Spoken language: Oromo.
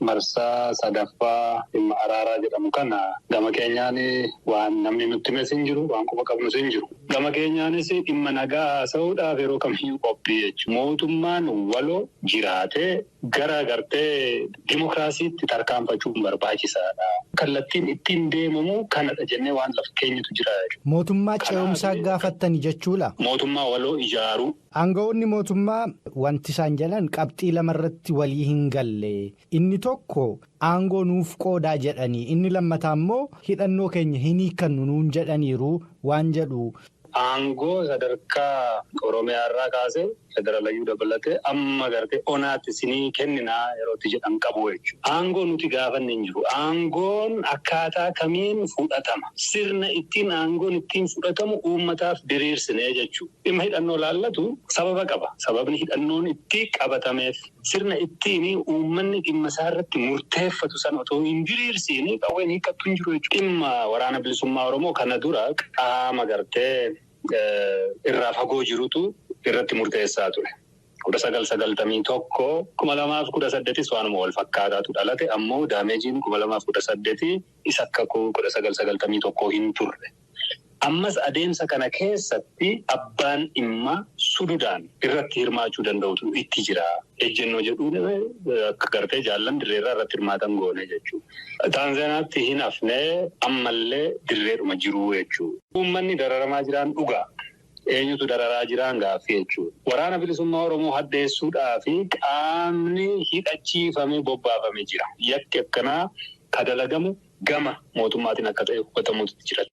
Marsaa sadaffaa dhimma araaraa jedhamu kana gama keenyaan waan namni nutti himes hin jiru, waan quba qabnus hin jiru. Gama keenyaanis dhimma nagaa haasa'uudhaaf yeroo kamiyyuu qophii jechuudha. Mootummaan waloo jiraatee gara gartee dimokiraasiitti tarkaanfachuun barbaachisaadha. Kallattiin ittiin deemamu kanadha jennee waan lafa keenyatu jira. Mootummaa ce'umsaa gaafattani jechuudha. Mootummaa waloo ijaaruu. Aangawoonni mootummaa wanti isaan jedhan qabxii lamarratti walii hin galle. Inni tokko aangoo nuuf qoodaa jedhanii, inni lammataa immoo hidhannoo keenya hin hiikkannu nuun jedhaniiru waan jedhu. Aangoo sadarkaa Oromiyaa irraa kaasee federaalayyuu dabalatee amma gartee onaatti sinii kenninaa yerootti jedhan qabu jechuudha. Aangoo nuti gaafanne hin jiru. Aangoon akkaataa kamiin fudhatama? Sirna ittiin aangoon ittiin fudhatamu uummataaf diriirsinee jechuudha. Dhimma hidhannoo laallatu sababa qaba. Sababni hidhannoon itti qabatameef sirna ittiin uummanni dhimma isaa irratti murteeffatu sana otoo hin diriirsiin qawween hiikkattu hin jiru jechuudha. Dhimma Waraana Bilisummaa Oromoo kana dura qaama gartee irraa fagoo jirutu irratti murteessaa ture. 1991, 2018s waanuma wal fakkaataatu dhalate, ammoo damageiin 2018 isa akka 1991 hin turre. Ammas adeemsa kana keessatti abbaan dhimma sududaan irratti hirmaachuu danda'utu itti jira. Ejjennoo jedhuun akka gartee jaallan dirreerraa irratti hirmaatan goone jechuudha. Taanzaaniyaatti hin hafnee, ammallee dirreedhuma jiru jechuudha. Uummanni dararamaa jiraan dhugaa. Eenyutu dararaa jiraan gaaffii jechuudha. Waraana Bilisummaa Oromoo haddeessuudhaa fi qaamni hidhachiifamee bobbaafamee jira. Yakki akkanaa ka dalagamu gama mootummaatiin akka ta'e hubatamuutu jira.